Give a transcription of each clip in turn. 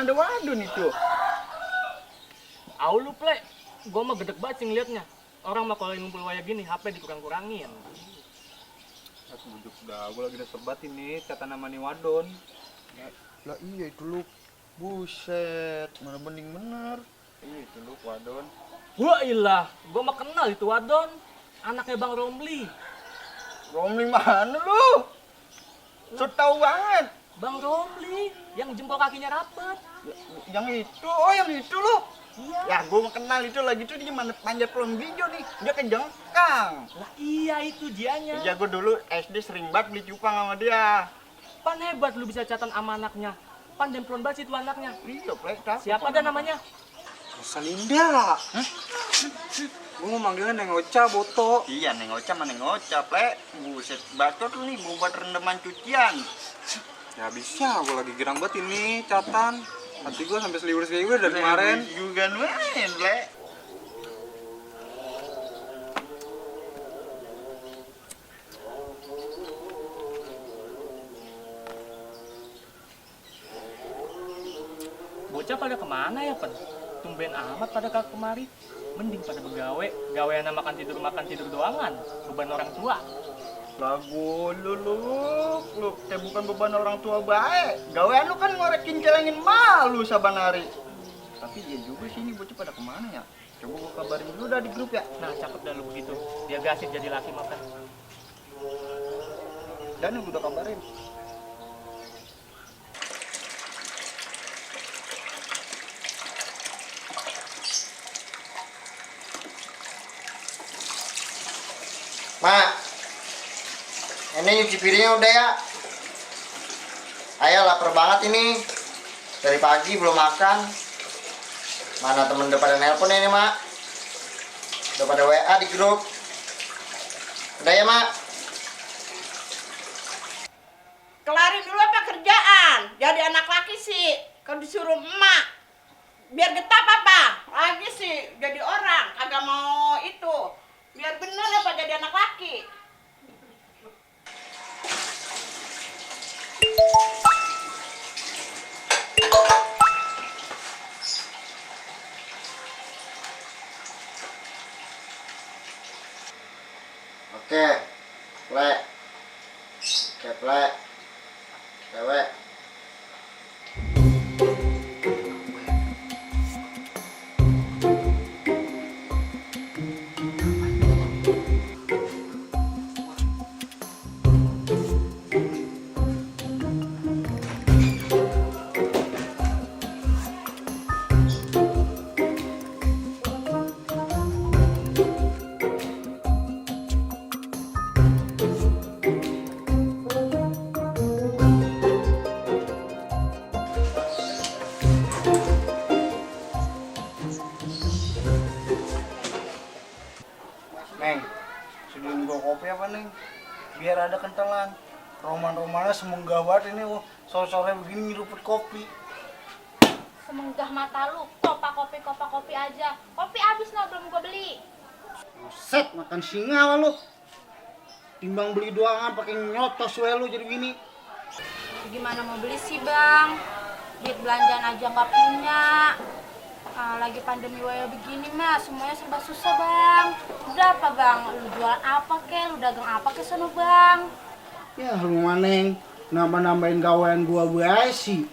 mana ada wadon itu. Au lu plek, gua mah gedek banget sih ngeliatnya. Orang mah kalau ngumpul waya gini, HP dikurang-kurangin. Aku bujuk dah, gua lagi sebat ini kata namanya wadon. Lah iya itu lu. Buset, mana bening bener. Iya itu lu wadon. Wah ilah, gua mah kenal itu wadon. Anaknya Bang Romli. Romli mana lu? So tau banget. Bang Romli, yang jempol kakinya rapet. Yang itu, oh yang itu lu. Iya. Ya gua mau kenal itu lagi tuh dia manjat pohon hijau nih. Dia kejengkang. Lah iya itu dianya. Iya gua dulu SD sering banget beli cupang sama dia. Pan hebat lu bisa catatan sama anaknya. Pan demplon banget itu anaknya. Iya, Plek. Siapa dah namanya? Rosalinda. Gue mau manggilnya Neng Ocha, Boto. Iya, Neng Ocha mana Neng Ocha, Plek. Buset, bacot lu nih buat rendaman cucian. Ya bisa, gue lagi girang banget ini, catatan. Hati gue sampai seliwur-seliwur dari kemarin. Juga main, Plek. Bocah pada kemana ya, Pen? Tumben amat pada kemari. Mending pada begawe. Gawean makan tidur doangan. Beban orang tua. Lagu lu kayak bukan beban orang tua baik. Gawean lu kan ngorekin celengin malu saban hari. Tapi dia juga sih ini bocah pada kemana ya? Coba gua kabarin dulu dah di grup ya. Nah, cakep dah lu begitu. Dia gasip jadi laki makan. Dan gua udah kabarin. Mak, ini nyuci piringnya udah ya. Ayah lapar banget ini. Dari pagi belum makan. Mana temen udah pada nelpon ini, Mak? Udah pada WA di grup. Udah ya, Mak? Kelarin dulu apa kerjaan? Jadi anak laki sih. Kalau disuruh emak, biar getah apa? Lagi sih jadi orang, kagak mau itu. Biar bener apa jadi anak laki. Oke, Plek. Oke, Plek. Cewek. Neng, sediain gua kopi apa, Neng? Biar ada kentelan. Roman-romannya semenggah banget ini, sore-sore begini nyeruput kopi. Semenggah mata lu, kopa kopi aja. Kopi habis no, belum gua beli. Set, makan singa lu. Timbang beli doangan pakai nyotos we lu jadi gini. Gimana mau beli sih bang? Duit belanjaan aja nggak punya. Lagi pandemi waya begini mah semuanya serba susah bang. Udah apa bang? Lu jualan apa kek? Lu dagang apa kek sono bang? Ya lu maneng nambah-nambahin gawean gua bae sih.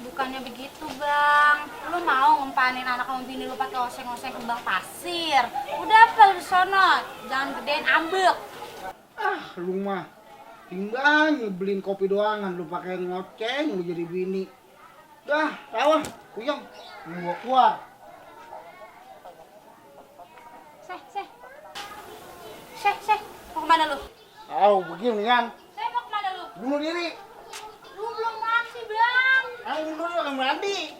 Bukannya begitu bang. Lu mau ngempanin anak sama bini lu pakai oseng-oseng kembang pasir. Udah apa lu sono? Jangan gedein ambek. Ah lu mah timbang nyebelin kopi doangan lu pakai ngoceng lu jadi bini. Dah, tahu puyeng. Gua keluar. Seh. Mau kemana lu? Tahu begini kan. Mau kemana lu? Bunuh diri. Lu belum mati bang. Ayo dulu akan mandi.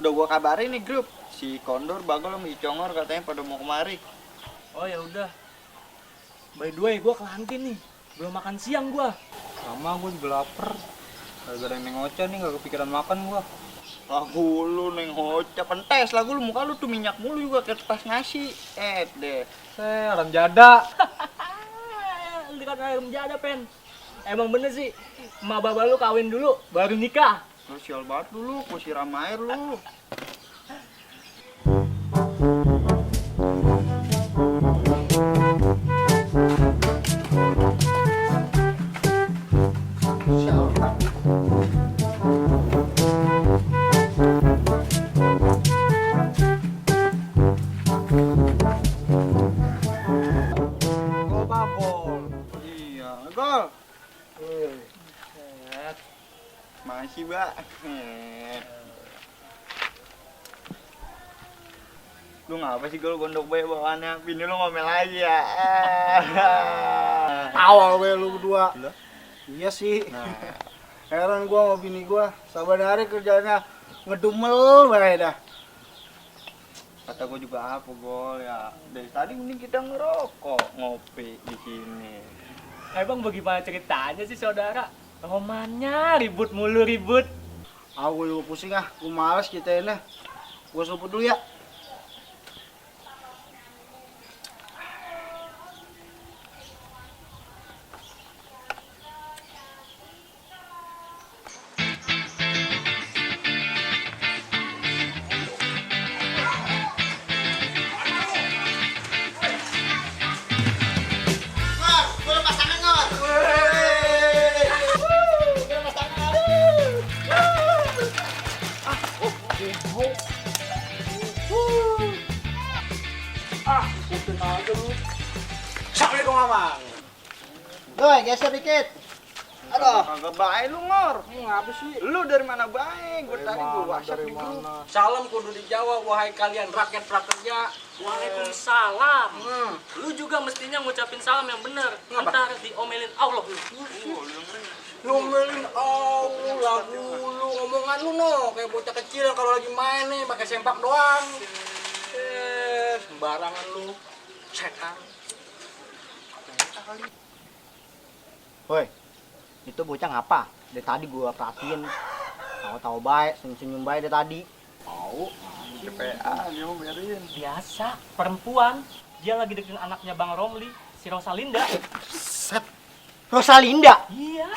Udah gua kabarin nih grup. Si Kondor, Bagol, sama Icongor katanya pada mau kemari. Oh ya udah. By the way, gua ke kantin nih. Belum makan siang gua. Sama gue juga lapar. Gara-gara yang ngoceh nih gak kepikiran makan gua. Lagu lu neng hocap pentes, lagu lu muka lu tuh minyak mulu juga kertas nasi. Deh. Orang jada. Lu dikata ayam jada, Pen. Emang bener sih. Emak baba lu kawin dulu, baru nikah. Lu sial banget lu, gua siram air lu. Gol bagol. Iya, Gol. Masih, Mbak. Lu ngapa sih Gol gondok bayi bawaannya? Bini lu ngomel lagi ya. Awal we lu berdua. Lah? Iya sih. Nah, Heran gua sama bini gua. Sabar hari kerjanya ngedumel bae dah. kata gua juga apa Gol ya. Dari tadi mending kita ngerokok, ngopi di sini. Emang bagaimana ceritanya sih saudara? Romannya ribut mulu ribut. Aku juga pusing ah. Gua males kita ini. Gua seruput dulu ya. Assalamualaikum Mamang. Doi, geser dikit. Aduh. Kagak baik lu Ngor. Ngapa sih? Lu dari mana baik? Gua tadi gua WhatsApp di grup. Salam kudu dijawab wahai kalian rakyat prakerja. Waalaikumsalam. Lu juga mestinya ngucapin salam yang bener. Ngapa? Ntar diomelin Allah lu. Ngomelin lagu lu omongan lu no kayak bocah kecil kalau lagi main nih pakai sempak doang. Sembarangan lu. Setan. Woi, itu bocah ngapa? Dari tadi gua perhatiin. Tahu-tahu baik, senyum-senyum baik dari tadi. PA dia mau biarin. Biasa, perempuan. Dia lagi deketin anaknya Bang Romli, si Rosalinda. Set. Rosalinda. Iya,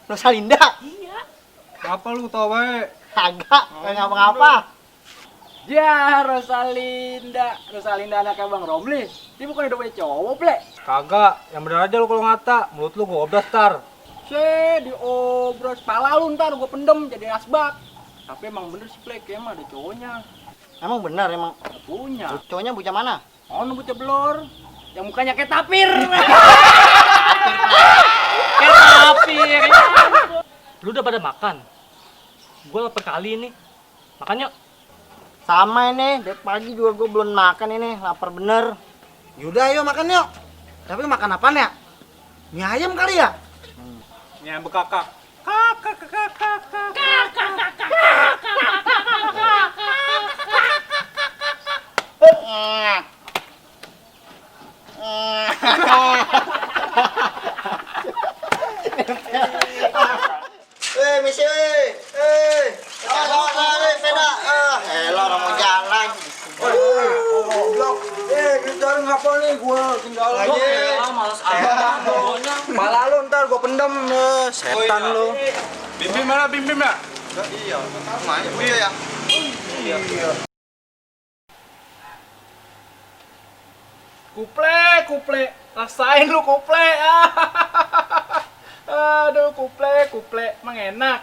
Rosalinda. iya. Apa lu tau baik? Kagak, kayak ngapa-ngapa. Ya Rosalinda anaknya Bang Romli. Dia bukan udah punya cowok, Ple. Kagak, yang bener aja lu kalau ngata. Mulut lu gua obras tar. Diobros pala lu ntar gua pendem jadi asbak. Tapi emang bener sih, Ple, kayaknya mah ada cowoknya. Emang benar emang. Nggak punya. Cowoknya bocah mana? Oh, bocah belor. Yang mukanya kayak tapir. Kayak tapir. Lu udah pada makan? Gue lapar kali ini. Makan yuk. Sama ini, dari pagi juga gue belum makan ini, lapar bener. Yaudah ayo makan yuk. Tapi makan apaan ya? Mie ayam kali ya? Nyam bekakak. Misi sepeda. Orang mau jalan. Kita ngapa nih gua tinggal Lagi. Males amat bawaannya. Pala lu ntar gua pendem. Setan lu. Bim mana bim ya? Iya. Mana dia ya? Kuple. Rasain lu kuple. Aduh, kuple. Emang enak.